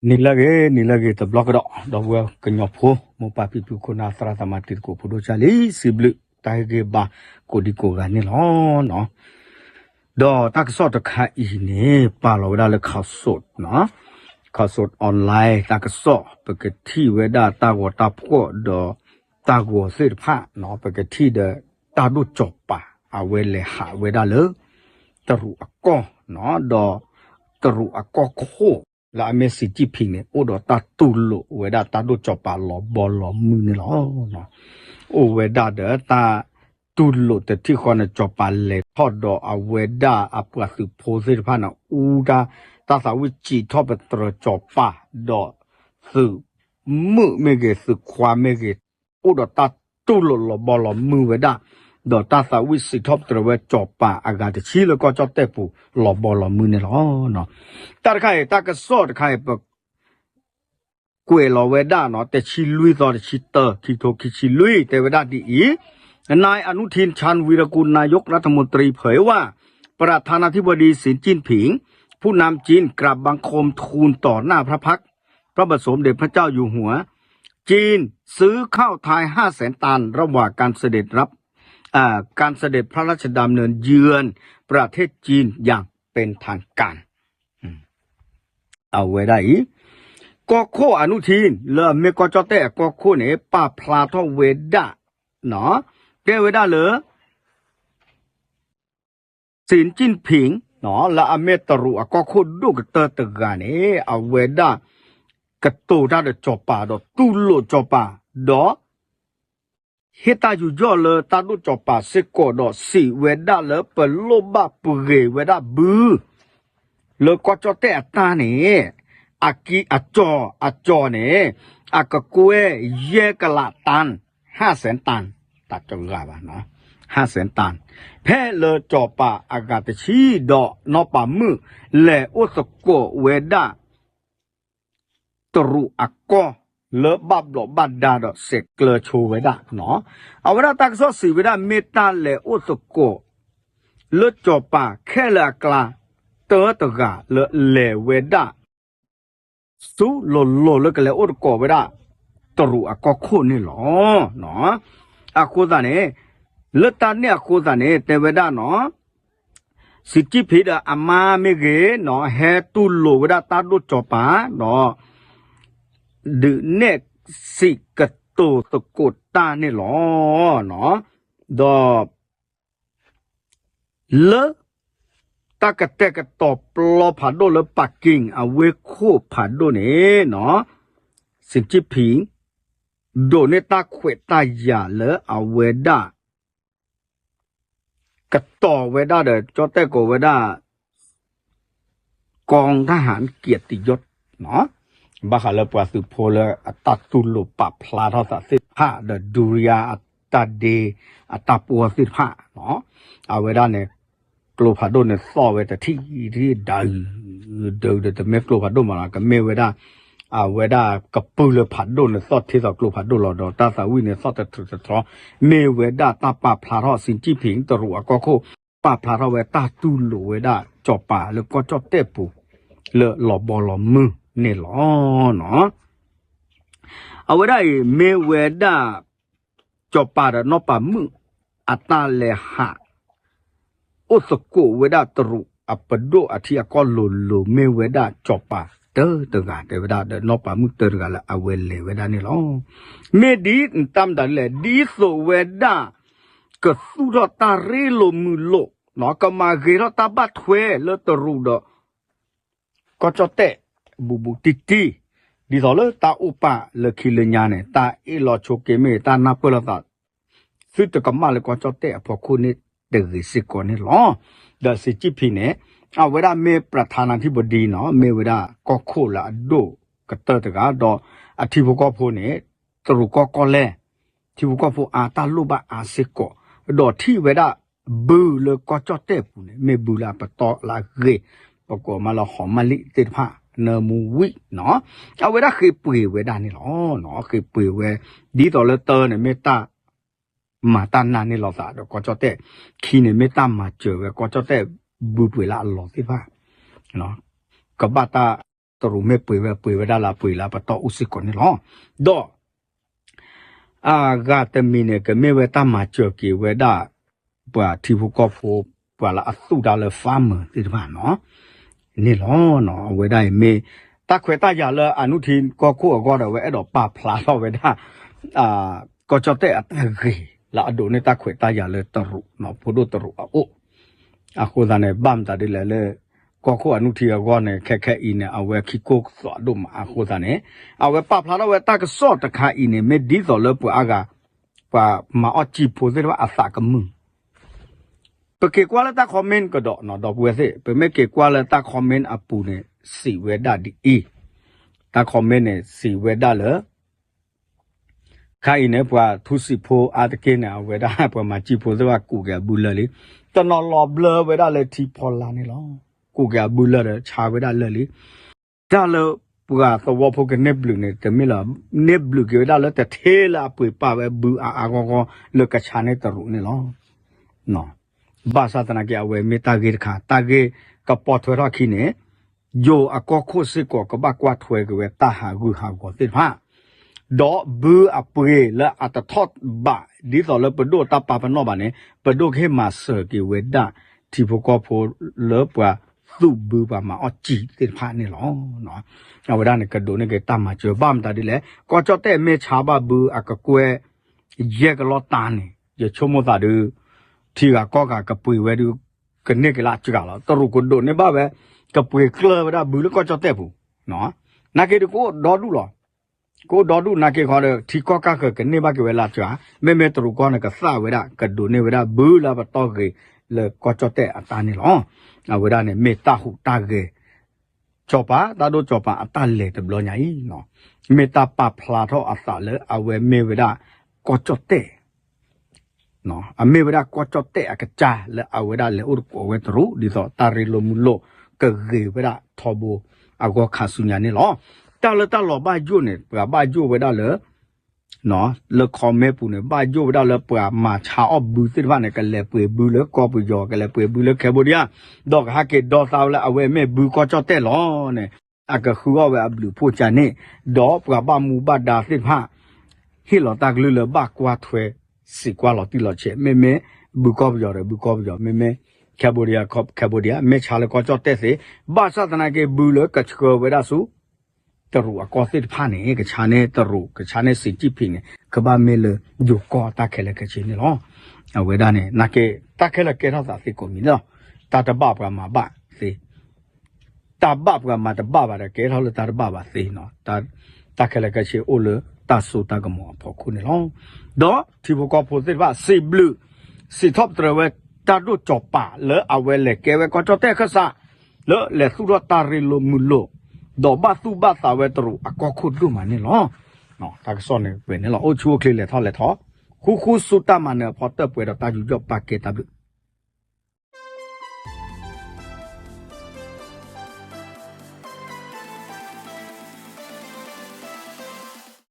နံၤလၢအဂ့ၤ နံၤလၢအဂ့ၤတဘျီကဒီး ဒီပုၢ်ဝဲၢ်ကညီဖိ မိၢ်ပၢ်ဖံဖု ခိၣ်နၢ်သရၣ်သမါ တံၤသကိးဖိဒိၣ်ကၢ်လံ စံးဘျုးတၢ်ဟ့ၣ်ဂံၢ်ဘါ ကိးဒံကိးဂၤန့ၣ်လီၤ. ဒီးတၢ်ကစီၣ်တခါအံၤန့ၣ် ပာ်လီၤဝဲဒၣ်လၢ ခးစိး ခးစိး online တၢ်ကစီၣ် ပကထံၣ်ဝဲဒၣ်တၢ်ဂီၤတၢ်ဖှီၣ်ဒီး တၢ်ဂီၤသ့ၣ်တဖၣ် ပကထံၣ်ဒီး တၢ်ဒိၣ်စီၤပၤ အဝဲလဲၤဟးဝဲဒၣ်လၢ တရူးအကီၢ် ဒီး တရူးအကီၢ်ခိၣ် လၢအမ့ၢ် စံးကံၣ်ဖံၣ်န့ၣ် အိၣ်ဒီးတၢ်တူၢ်လိာ်ဝဲဒၣ်တၢ်ဒိၣ်စီၤပၤလီၤဘီလီၤမုၢ်န့ၣ်လီၤ. အိၣ်ဝဲဒၣ်ဒီးတၢ်တူၢ်လိာ်တထံၣ်ဃီန့ၣ် စီၤပၤလဲၤထီၣ်ဒီးအဝဲဒၣ်အပှၤသုးဖိသ့ၣ်တဖၣ်န့ၣ် အူတၢ် တၢ်သးဝံၣ်စံးထီၣ်ပတြၢၤစီၤပၤ ဒီးသုးမုၣ်မ့ၢ်ဂ့ၤ သုးခွါမ့ၢ်ဂ့ၤ အိၣ်ဒီးတၢ်တူၢ်လိာ်လီၤဘီလီၤမုၢ်ဝဲဒၣ် ဒီးတၢ်သးဝံၣ်စံးထီၣ်ပတြၢၤဝဲစီၤပၤအဂၤတဆံလၢကီၢ်ကၠီၣ်တဲၣ်ပူၤ လီၤဘီလီၤမုၢ်န့ၣ်လီၤ. တၢ်တခါအံၤ တၢ်ကစီၣ်တခါအံၤ ပ ကွဲးလီၤဝဲဒၣ်နီၤ တဆံလွံၢ်သီ တဆံတၢ ခံထိခံဆံလွံၢ် တဲဝဲဒၣ်ဒ်အံၤ, นายอนุทิน ชาญวีรกูล นายกรัฐมนตรีเผยว่า ประธานาธิบดีสีจิ้นผิง ผู้นำจีนกราบบังคมทูลต่อหน้าพระพักตร์ พระบาทสมเด็จพระเจ้าอยู่หัว จีนซื้อข้าวไทย ห้า แสนตัน ระหว่างการเสด็จรับ อ่า การเสด็จพระราชดำเนินเยือนประเทศจีนอย่างเป็นทางการ အဝဲဒၣ်အံၤ ကီၢ်ခိၣ် အနုထံၣ် လၢအမ့ၢ်ကီၢ်ကၠီၣ်တဲၣ်အကီၢ်ခိၣ်န့ၣ် ပာ်ဖျါထီၣ်ဝဲဒၣ် တဲဝဲဒၣ်လၢ စံၣ်ကၠံၣ်ဖံၣ် လၢအမ့ၢ်တရူးအကီၢ်ခိၣ်ဒိၣ်ကတၢၢ်တဂၤန့ၣ် အဝဲဒၣ် ကတိၤတၢ်ဒီးစီၤပၤ ဒီးတူၢ်လိာ်စီၤပၤ ဒီး ဟ့ၣ်တၢ်ယူးယီၣ်လၢတၢ်ဒိၣ်စီၤပၤစ့ၢ်ကီးဒီးစံးဝဲဒၣ်လၢပလိၣ်ဘၣ်ပှ့ၤဝဲဒၣ်ဘု လၢကီၢ်ကၠီၣ်တဲၣ်အတၢ်န့ၣ် အကံ အကၠီၤ အကၠီၤန့ၣ် အကကွဲၢ်ယဲၢ်ကလးတၣ် ห้า แสน တၣ် တၢ်တဂၤဘၣ် ห้า แสน တၣ် ဖဲလၢစီၤပၤအဂၤတဆံဒီးနီၢ်ပၤမုၣ် လဲၤအိၣ်သကိးဝဲဒၣ် တရူးအကီၢ် လၢဘၣ်ဘျီးဘၣ်ဒါဒီးဆဲးကျၢဆိဝဲဒၣ် အဝဲဒၣ်တၢ်ကစီၣ်စံးဝဲဒၣ် မ့ၢ်တၢ်လဲၤအိၣ်သကိး လၢစီၤပၤခဲလၢာ်အကျါ တၢတဂၤလၢလဲၤဝဲဒၣ် ဆူလိၤလိၤလၢကလဲၤအိၣ်သကိးဝဲဒၣ် တရူးအကီၢ်ခိၣ်န့ၣ်လီၤ. အဃိသတးန့ၣ် လၢတၢ်န့ၣ်အဃိသတးန့ၣ် တဲဝဲဒၣ်နီၤ စံၣ်ကၠံၣ်ဖံၣ်ဒီးအမါမ့ၢ်ဂ့ၤနီၤ ဟဲတူၢ်လိာ်ဝဲဒၣ်တၢ်ဒိၣ်စီၤပၤ ဒီး ဒုးနဲၣ်စံးကတိၤသကိးတၢ်န့ၣ်လီၤ. ဒီး လၢ တၢ်ကတဲာ်ကတီၤပျီဖးဒိၣ်လၢ ပၣ်ကံၣ် အဝ့ၢ်ခိၣ်ဖးဒိၣ်န့ၣ်နီၤ စံၣ်ကၠံၣ်ဖံၣ် ဒိးန့ၢ်တၢ်ခွဲးတၢ်ယာ်လၢအဝဲဒၣ် ကတီၤဝဲဒၣ်ဒီး ကၠီၣ်တဲၣ်ကိးဝဲဒၣ် กองทหารเกียรติยศ ဘၣ်ဃးလၢပှၤသုးဖိလၢအတၢ်တူၢ်လိာ်ပာ်ဖျါထီၣ်သးသ့ၣ်တဖၣ်ဒီး ဒုးရံယါအတၢ်ဒ့ အတၢ်ပှီၢ်သ့ၣ်တဖၣ် အဝဲဒၣ်န့ၣ် ကျိဖးဒိၣ်န့ၣ်သီၣ်ဝဲတထံၣ်တထံၣ် ဒုး ဒုး ဒီးတမ့ၢ်ကျိဖးဒိၣ်မးလီၤ ကမ့ၢ်ဝဲဒၣ် အဝဲဒၣ်ကပုၢ်လၢဖးဒိၣ်န့ၣ်သီၣ်ထ့သိးကျိဖးဒိၣ်လီၤ ဒီးတၢ်သးဝံၣ်န့ၣ်သီၣ်တထြူးတထြီ မ့ၢ်ဝဲဒၣ်တၢ်ပာ်ဖျါထီၣ် စံၣ်ကၠံၣ်ဖံၣ် တရူးအကီၢ်ခိၣ် ပာ်ဖျါထီၣ်ဝဲတၢ်တူၢ်လိာ်ဝဲဒၣ်စီၤပၤလၢကီၢ်ကၠီၣ်တဲၣ်ပူၤ လၢလီၤဘီလီၤမုၢ်န့ၣ်လီၤ. အဝဲဒၣ်အံၤ မ့ၢ်ဝဲဒၣ် စီၤပၤဒီးနီၢ်ပၤမုၣ် အတၢ်လဲၤဟး အိၣ်သကိးဝဲဒၣ်တရူးအပဒိၣ်အထံအကီၢ်လိၤလိၤ မ့ၢ်ဝဲဒၣ်စီၤပၤတၢတဂၤ တဲဝဲဒၣ်ဒီးနီၢ်ပၤမုၣ်တၢတဂၤလၢအဝဲလဲၤဝဲဒၣ်န့ၣ်လီၤ. မ့ၢ်ဒ်တၢ်မတၤဒ်လဲၣ် ဒ်သိးဝဲဒၣ် ကသူၣ်ထီၣ်တၢ်ရ့လိာ်မုာ်လိာ် ကမၤဂ့ၤထီၣ်တၢ်ဘၣ်ထွဲလၢတရူးဒီး ကီၢ်ကၠီၣ်တဲၣ် ဘူးဘူးတံၢ်တံၢ် ဒ်သိးလၢတၢ်အိၣ်ပာ်လၢခံလၢညါန့ၣ် တၢ်အ့ၣ်လိာ်ဆိးက့မ့ၢ်ဂ့ၤ တၢ်နၢ်ပၢၢ်လိာ်သး သုတကမၣ်လၢကီၢ်ကၠီၣ်တဲၣ်အဖီခိၣ်န့ၣ်တဂ့ၤစ့ၢ်ကီးန့ၣ်လီၤ. ဒီးစံၣ်ကၠံၣ်ဖံၣ်န့ၣ် အဝဲဒၣ်မ့ၢ် ประธานาธิบดี နီၤ မ့ၢ်ဝဲဒၣ်ကီၢ်ခိၣ်လၢအဒိၣ်ကတၢၢ်တဂၤ ဒီးအထံဖိကီၢ်ဖိန့ၣ် တရူးကီၢ်ကီၢ်လဲၢ် ထံဖိကီၢ်ဖိအါ တၢ်လိၣ်ဘၣ်အါစ့ၢ်ကီး ဒီးထံၣ်ဝဲဒၣ် ဘုလၢကီၢ်ကၠီၣ်တဲၣ်ပူၤန့ၣ် မ့ၢ်ဘုလၢအပတီၢ်လၢအဂ့ၤ ပကိးမးလၢဟီမၣ်လံၣ်သ့ၣ်တဖၣ် နၢမူဝံၣ်နီၤ အဝဲဒၣ်ဃ့ပှ့ၤဝဲဒၣ်န့ၣ်လီၤ. ဃ့ပှ့ၤဝဲ ဒ်သိးလၢတၢန့ၣ် မ့ၢ်တၢ်မၤတၢ်နာ်န့ၢ်လီၤသးဒီးကီၢ်ကၠီၣ်တဲၣ်, ခံန့ၣ်မ့ၢ်တၢ်မၤစၢၤဝဲကီၢ်ကၠီၣ်တဲၣ် ဘုပှ့ၤလၢအလီၢ်သ့ၣ်တဖၣ် ကဘၣ်တၢ် တရူးမ့ၢ်ပှ့ၤဝဲ ပှ့ၤဝဲဒၣ်လၢအပှ့ၤလၢအပတီၢ်အိၣ်စ့ၢ်ကီးန့ၣ်လီၤ. ဒီး အဂၤတမံၤန့ၣ် ကမ့ၢ်ဝဲတၢ်မၤစၢၤက့ၤဝဲဒၣ် ပှၤထံဖိကီၢ်ဖိ ပှၤလၢအသူၣ်တၢ်လၢ farmer သ့ၣ်တဖၣ်န့ၣ်လီၤ. အဝဲဒၣ်အံၤမ့ၢ် တၢ်ခွဲးတၢ်ယာ်လၢအနုထံကီၢ်ခိၣ်အဂီၢ်ဒီး အဝဲအဲၣ်ဒိးပာ်ဖျါထီၣ်ဝဲဒၣ် ကီၢ်ကၠီၣ်တဲၣ်အတၢ်ဂ့ၤ လၢအဒိးန့ၢ်တၢ်ခွဲးတၢ်ယာ်လၢတရူး ဖိဒိၣ်တရူးအအိၣ် အဃိသတးန့ၣ် ဘၣ်မတၤဒ်လဲၣ်လၢ ကီၢ်ခိၣ်အနုထံအဂီၢ်န့ၣ် ခဲခဲအံၤန့ၣ် အဝဲခံကိၢ်သီးဒိၣ်မးအဃိသတးန့ၣ် အဝဲပာ်ဖျါထီၣ်ဝဲတၢ်ကစီၣ်တခါအံၤန့ၣ် မ့ၢ်ဒ်သိးလၢပှၤအါဂၤ ပှၤမၤအီၣ်စံာ်ဖိသ့ၣ်တဖၣ်အသးကမုာ် ပက့ၤကွၢ်လၢတၢ် comment ကဒီး ဒီပုၢ်ဝဲၢ်သ့ၣ် ပမ့ၢ်က့ၤကွၢ်လၢတၢ် comment အပူၤန့ၣ် စံးဝဲဒၣ်ဒ်အံၤ, တၢ် comment န့ၣ် စံးဝဲဒၣ်လၢ ခါအံၤန့ၣ် ပှၤထူစံာ်ဖိအါတက့ၢ်န့ၣ် အဝဲဒၣ် ပှၤမၤစံာ်ဖိသ့ၣ်တဖၣ်ကူးက့ၤအဘုလၢာ်လံ, တနီၤလီၤဘျၢဝဲဒၣ်လၢထံဖီလာ်န့ၣ်လီၤ. ကူးက့ၤအဘုလၢာ်ဒီးဆါဝဲဒၣ်လၢာ်လံ တၢ်လၢပှၤသဝီဖိကန့ၢ်ဘျုးန့ၣ် တမ့ၢ်လၢ န့ၢ်ဘျုးက့ၤဝဲဒၣ်လၢတထ့လၢအပှ့ၤပာ်ဝဲဘုအါအါဂီၢ်ဂီၢ်လၢကဆါန့ၢ်တရူးန့ၣ်လီၤ. ဘၣ်ဆၣ်သနာ်က့ အဝဲမ့ၢ်တၢ်ဂ့ၢ်တခါ တၢ်ဂ့ၢ်ကပိာ်ထွဲထီၣ်ခံန့ၣ် ယိၤအကီၢ်ခိၣ်စ့ၢ်ကီးကဘၣ်ကွၢ်ထွဲက့ၤဝဲတၢ်ဟးဂူာ်ဟးဂီၤသ့ၣ်တဖၣ် ဒီးဘုအပှ့ၤလၢအတထီၣ်ဘး ဒ်သိးလၢပဒိၣ်တၢ်ပာ်ပနီၣ်ဘၣ်န့ၣ် ပဒိၣ်ကဟ့ၣ်မၤစၢၤက့ၤဝဲဒၣ် ထံဖိကီၢ်ဖိလၢပှၤသူၣ်ဘုပှၤမၤအီၣ်စံာ်သ့ၣ်တဖၣ်န့ၣ်လီၤ. အဝဲဒၣ်န့ၣ် ကဒိးန့ၢ်က့ၤတၢ်မၤစၢၤ ဘၣ်မတၤဒ်လဲၣ် ကီၢ်ကၠီၣ်တဲၣ်မ့ၢ်ဆါဘၣ်ဘုအကကွဲၢ် ယဲၢ်ကလီၢ်တၢ်န့ၣ် ယဆိကမိၣ်သးဒုး ထံဂၤကီၢ်ဂၤကပှ့ၤဝဲဒုး ကန့ၢ်က့ၤလၢအစှၤလီၤ. တရူးကဒိးန့ၢ်ဘၣ်ဝဲ ကပှ့ၤကျၢၢ်ဝဲဒၣ်ဘုလၢကီၢ်ကၠီၣ်တဲၣ်ပူၤ နာ်က့ဒုးကအိၣ်ဒီဒူၣ်လီၤ. ကအိၣ်ဒီဒူၣ်နာ်က့ခီဒီး ထံကီၢ်ကၢ်ဃၢၤကန့ၢ်ဘၣ်က့ၤဝဲလၢအစှၤ, မ့မ့ၢ်တရူးကီၢ်န့ၣ် ကသၣ်ဝဲဒၣ် ကဒိးန့ၢ်ဝဲဒၣ်ဘုလၢပတီၢ်ဂ့ၤလၢကီၢ်ကၠီၣ်တဲၣ်အတၢ်န့ၣ်လီၤ. အဝဲဒၣ်န့ၣ် မ့ၢ်တၢ်ဟူးတၢ်ဂဲၤ စီၤပၤ တၢ်ဒိၣ်စီၤပၤအတၢ်လဲၤတဘျီညါအံၤ မ့ၢ်တၢ်ပာ်ဖျါထီၣ်အသးလၢအဝဲမ့ၢ်ဝဲဒၣ်ကီၢ်ကၠီၣ်တဲၣ် အမ့ၢ်ဝဲဒၣ်ကီၢ်ကၠီၣ်တဲၣ်အကစၢ်လၢအဝဲဒၣ်လဲၤအိၣ်သကိးဝဲတရူး ဒ်သိးတၢ်ရ့လိာ်မုာ်လိာ်ကဂ့ၤဝဲဒၣ်ထီဘိအဂီၢ်ခါဆူညါန့ၣ်လီၤ. တၢ်လၢတၢ်လီၤဘၣ်ယိၣ်န့ၣ် ပှၤဘၣ်ယိၣ်ဝဲဒၣ်လၢ လၢ comment ပူၤန့ၣ် ဘၣ်ယိၣ်ဝဲဒၣ်လၢပှၤမၤဆါအီၣ်ဘုသ့ၣ်တဖၣ်န့ၣ် ကလဲၤပှ့ၤဘုလၢကီၢ်ပယီၤ ကလဲၤပှ့ၤဘုလၢ Cambodia ဒီးကဟဲက့ၤဒီသးဝဲလၢအဝဲမ့ၢ်ဘုကီၢ်ကၠီၣ်တဲၣ်လီၤန့ၣ် အကဃုအီၣ်ဝဲအဘျုးဖှိၣ်ကၢန့ၣ် ဒီးပှၤဘၣ်မူဘၣ်ဒါသ့ၣ်တဖၣ် ဟ့ၣ်လီၤတၢ်ကလုၢ်လၢဘၣ်ကွၢ်ထွဲ စံးကွၢ်လီၤတံၢ်လီၤဆဲး မ့မ့ၢ်ဘုကီၢ်ပယီၤဒီးဘုကီၢ်ပယီၤ မ့မ့ၢ် Cambodia Cambodia မ့ၢ်ဆါလၢကီၢ်ကၠီၣ်တဲၣ်သ့ ဘၣ်ဆၣ်သနာ်က့ဘုလၢကဆှၢဝဲဒၣ်ဆူ တရူးအကီၢ်သ့ၣ်တဖၣ်န့ၣ် ကဆါန့ၢ်တရူး ကဆါန့ၢ်စံကံၣ်ဖံးန့ၣ် ကဘၣ်မ့ၢ်လၢယိၤကီၢ်တၢ်ခဲလၢာ်ခဲဆ့န့ၣ်လီၤ. အဝဲဒၣ်န့ၣ် နာ်က့ တၢ်ခဲလၢာ်ကဲထီၣ်သးသ့ကိးမံၤန့ၣ်လီၤ. တၢ်တဘၣ်ပှၤမၤဘၣ်သ့ တၢ်ဘၣ်ပှၤမၤတဘၣ်ဘၣ်ဒီး ကဲထီၣ်လၢတၢ်တဘၣ်ဘၣ်သ့နီၤ, တၢ်ခဲလၢာ်ခဲဆ့အိၣ်လၢတၢ်စိတၢ်ကမီၤအဖီခိၣ်န့ၣ်လီၤ. ဒီးထံဖိကီၢ်ဖိသ့ၣ်တဖၣ် စံးဘျုး စံးထီၣ်ပတြၢၤဝဲတၢ်ဒိၣ်စီၤပၤလၢအဝဲလဲၤကဲဝဲကီၢ်ကၠီၣ်တဲၣ်အခၢၣ်စး လၢလဲၤသူၣ်ထီၣ်တၢ်ရ့လိာ်မုာ်လိာ် ဒီးဘၣ်သူၣ်ဘၣ်သးဝဲတရူးအကီၢ်ခိၣ်ဒိၣ်မးန့ၣ်လီၤ. တၢ်ကစီၣ်န့ၣ်ပှဲၤန့ၣ်လီၤ. အိၣ်ဆူၣ်အိၣ်ချ့လဲၤထီၣ်လဲၤထီ ဃူဃူဆူတၢ်မၤနၢၤအဖီတၢၣ်ပှဲၤဒီးတၢ်ယူးယီၣ်ပာ်ကဲတၢ်ဘျုး